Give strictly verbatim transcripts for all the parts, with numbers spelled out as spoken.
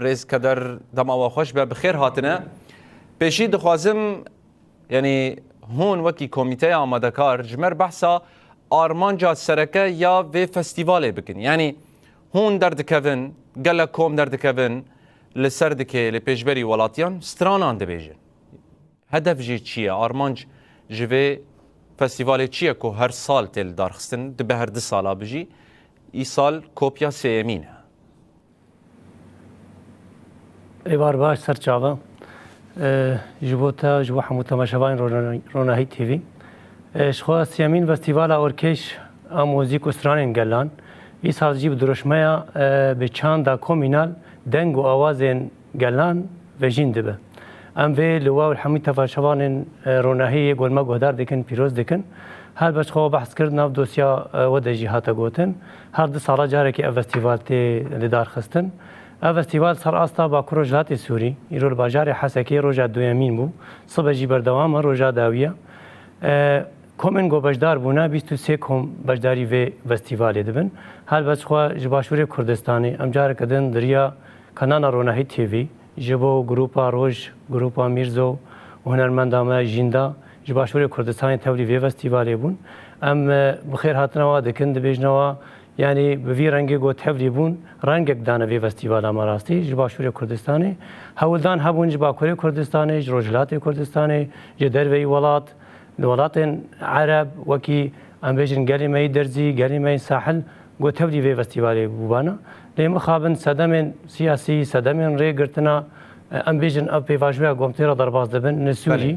Birêz Keder, dema we xweş be, bi xêr hatine. Pêşî dixwazim, yanî hûn wekî komîteya amadekar ji me re behsa armanca sereke ya vê festîvalê bikin. Yanî hûn derdikevin, gelek kom derdikevin, li Serdikê, li pêşberî welatiyan stranan dibêjin. Hedef jî çi ye? Armanc ji vê festîvalê çi ye ku her sal tê lidarxistin? Dibe her du sala bijî. Îsal kopya sêyemîn e. Êvar baş, ser çava. E, ji bo te, ji bo hemû temaşevanên Rona-, Ronahî T V. E, ji xwe sêyemîn festîvala Orkêş a muzîk û stranên gelan, îsal jî bi dirûşmeya, e, bi çanda komînal deng û awazên gelan vejîn dibe. Em vê li we û hemî temaşevanên, e, Ronahî yê ku li me guhdar dikin, pîroz dikin. Helbet xwe behs kir, nav dosya, e, we de jî hate gotin. Her du sala carekê ev festîval tê lidarxistin. Ev festîval ser asta Bakur Rojhilatê Sûrî, îro li bajarê Hesekê roja duyemîn bû. Sibe jî berdewam e, roja dawî ye. E, Komên ku beşdar bûne, bîst û sê kom beşdarî vê festîvalê dibin. Helbet xwe ji Başûrê Kurdistanê, em careke din di riya kanala Ronahî T V, ji bo grupa Roj, grupa Mîrzo û hunermenda me Jînda ji Başûrê Kurdistanê tevlî vê festîvalê bûn. Em, e, bi xêr hatina wa dikin, dibêjine wa, yanî bi vî rengê ku tevlî bûn, rengek dane vê festîvala me rastî ji Başûrê Kurdistanê. Hewldan hebûn ji Bakurê Kurdistanê, ji Rojhilatê Kurdistanê, ji derveyî welat, li welatên Ereb, wekî em bêjin gelê me yê Derzî, gelê me yê Sahil, ku tevlî vê festîvalê bûbana. Lê mixabin sedemên siyasî, sedemên rêgirtina, em bêjin ev pêvajoya ku em tê re derbas dibin, li Sûrî, Belê.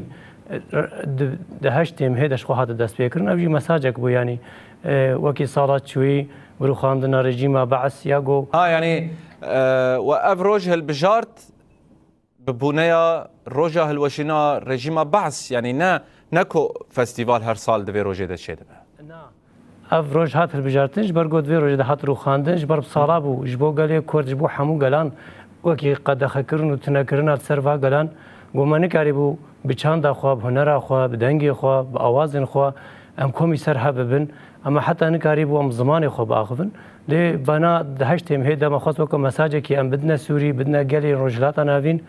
di, di heştê mehê de ji xwe hate destpêkirin. Ev jî mesajek bû, yanî, e, wekî sala çûyî bi rûxandina rejîma Beis ya ku Ha, yanî, e, we ev roj hilbijart, bi bûneya roja hilweşîna rejîma Beis, yanî ne, ne ku festîval her sal di vê rojê de çêdibe. Na. Ev roj hat hilbijartin, ji ber ku di vê rojê de hat rûxandin, ji ber bi sala bû, ji bo gelê Kurd, ji bo hemû gelan wekî qedexekirin û tunekirina li ser va gelan, ku me nikarîbû bi çanda xwe, bi hunera xwe, bi dengê xwe, bi awazên xwe em komî ser hev bibin. Em heta nikarîbû em zimanê xwe biaxivin. Lê vana di heştê mehê de me xwest weke mesajekî em bidine Sûrî, bidine gelê Rojhilata Navîn,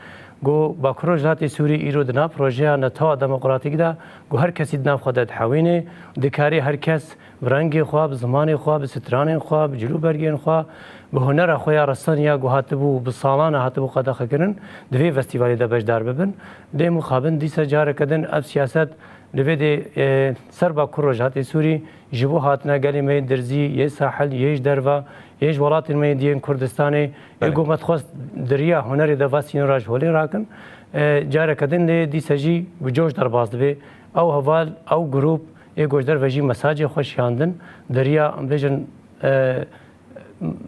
ku Bakur Rojhilatê Sûrî îro di nav projeya netewa demokratîk de, ku her kesî di nav xwe de dihewîne, dikarê her kes bi rengê xwe, bi zimanê xwe, bi stranên xwe, bi cilûbergên xwe, bi hunera xwe ya resaniya ku hatibû, bi salan e hatibû qedexekirin, di vê festîvalê de beşdar bibin. Lê mixabin dîsa careke din ev siyaset li vê dê, e, ser Bakur Rojhilatê Sûrî ji bo hatina gelê me yên Dirzî, yê Sahil, yê ji derve, yê ji welatên me yên diyên Kurdistanê, ê Belê. ku me dixwest di riya hunerê de va sînora ji holê rakin, e, careke din lê dîsa jî bi coş derbas dibe. Ew heval, ew grûp ê ku ji derve jî mesajê xwe şiyandin, di riya, em bêjin, e,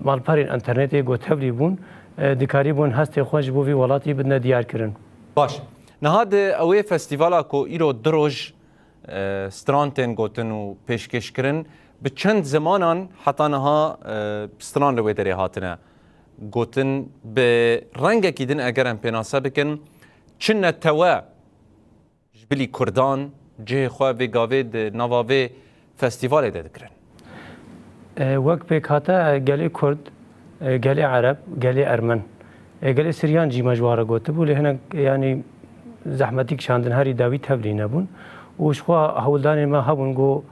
malperên înternetê ku tevlî bûn, e, dikarîbûn hestê xwe ji bo vî welatî bidine diyar kirin. Baş. Niha di ew ê festîvala ku îro du roj, e, stran tên gotin û pêşkêş kirin, bi çend zimanan heta niha, e, stran li wê derê hatine gotin, bi rengekî din eger em pênase bikin, çi netewe ji bilî Kurdan cihê xwe vê gavê di nava vê festîvalê de digirin? E, wek pêkhate, e, gelê Kurd, e, gelê Ereb, gelê Ermen, e, gelê Siryan jî me ji wan re gotibû, lê hinek, yanî zehmetî kişandin, herî dawî tevlî nebûn. Û ji xwe hewldanên me hebûn ku,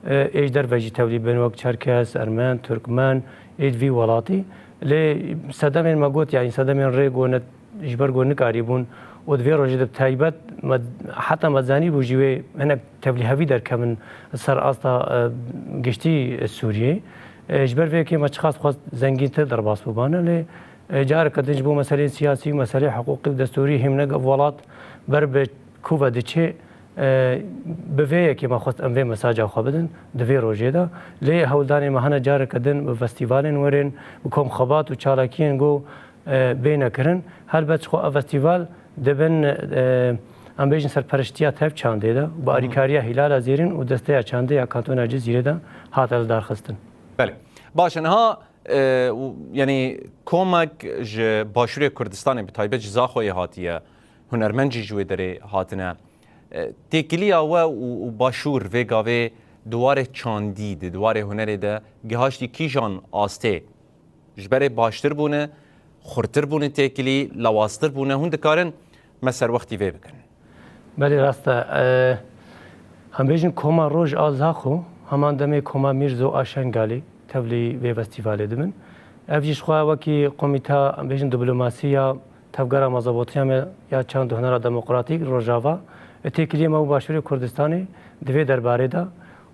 e, ê ji derve jî tevlî bin, wek Çerkes, Ermen, Turkmen, ê di vî welatî. Lê sedemên me got, yanî sedemên rê ku ne ji ber ku nikarîbûn û di vê rojê de bi taybet me, heta me zanîbû jî wê hinek tevlîhevî derkevin ser asta, e, giştî Sûriyê. E, ji ber vê yekê me çiqas xwest zengîntir derbas bibane, lê, e, careke din ji bo meseleyên siyasî û meseleyê hiqûqî û destûrî hêm ne welat ber bi ku ve diçe, e, bi vê yekê me xwest em vê mesaja xwe bidin di vê rojê de. Lê hewldanê me hene careke din bi festîvalên werin, bi kom xebat û çalakiyên ku e, bêne kirin. Helbet ji xwe ev festîval dibin, e, em bêjin serperiştiya tev çandê de, bi alîkariya Hîlala Zêrîn û desteya çandê ya Kantona Cizîrê de hate lidarxistin. Belê. Baş e, niha, e, û, yanî komek ji Başûrê Kurdistanê, bi taybet ji Zaxoyê hatiye, hunermend jî ji wê derê hatine. E, têkiliya we û, û Başûr vê gavê di warê çandî de, di warê hunerê de gihaştî kîjan astê? Ji berê baştir bûne, xurtir bûne têkilî, lawaztir bûne. Hûn dikarin me ser wextî vê bikin. Belê rast e. Em bêjin koma Roj a Zaxo, heman demê koma Mîrzo a Şengalê tevlî vê festîvalê dibin. Ev jî ji xwe wekî komîta, em bêjin, dîplomasiya Tevgera Mazabotiya me ya Çand û Hunera Demokratîk Rojava, têkiliyê me û Başûrê Kurdistanê di vê derbarê de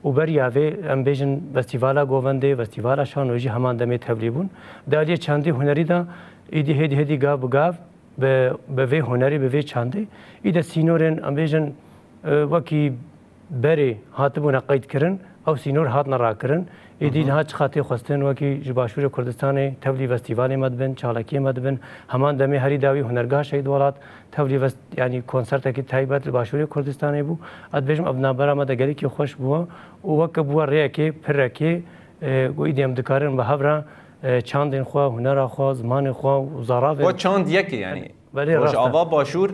û beriya vê, em bêjin, festîvala govendê, festîvala şano jî heman demê tevlî bûn. Di aliyê çandê hunerî de îdî hêdî hêdî gav bi gav bi, bi vê hunerî, bi vê çandê, î de sînorên, em bêjin, e, wekî berê hatibûne qeydkirin, ew sînor hatine rakirin. Îdî niha çiqa tê xwestin, wekî ji Başûrê Kurdistanê tevlî festîvalê me dibin, çalakiyê me dibin, heman demê herî dawî Hunergeha Şehîd Welat tevlî fest-, yanî konsertekî taybet li Başûrê Kurdistanê bû. Ez dibêjim, ev navbera me de gelekî xweş bû û weke bû rêyekê, pirekê, e, ku îdî em dikarin bi hev re, e, çandên xwe, hunera xwe, zimanê xwe û zaravên. Wa çand yek e, yanî. Belê, rast e. Rojava Başûr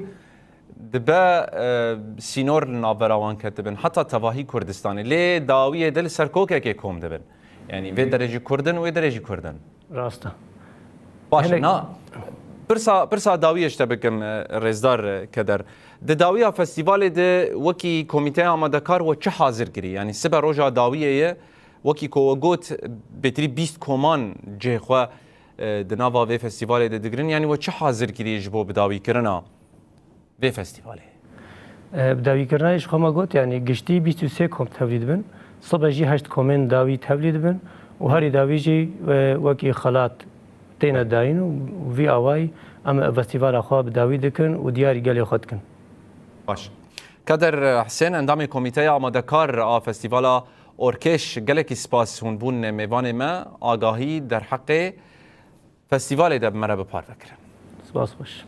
dibe, e, sînor li navbera wan ketibin, heta tevahî Kurdistanê. Lê dawiyê de li ser kokekê kom dibin. Yanî vê derê jî Kurd in, wê derê jî Kurd in. Rast e. Baş e, Hinek na, pirsa, pirsa dawiyê ji te bikim, e, rêzdar, e, Keder. Di dawiya festîvalê de wekî komîteya amadekar we çi hazir kirî? Yanî sibe roja dawiyê ye, wekî ku we got, bêtirî bîst koman cihê xwe, e, di nava vê festîvalê de digirin. Yanî we çi hazir kirî ji bo bidawîkirina vê festîvalê? E, bidawîkirina ji xwe me got, yanî giştî bîst û sê kom tevlî dibin. Sibe jî heşt komên dawî tevlî dibin û herî dawî jî, e, wekî xelat têne dayîn û vî awayî em festîvala xwe bi dawî dikin û diyarî gelê xwe dikin. Baş. Keder Hisên, endamê Komîteya Amadekar a Festîvala Orkêş, gelekî spas hûn bûn mêvanê me, agahî derheqê festîvalê de bi me re bi parve kirin. Spas xweş.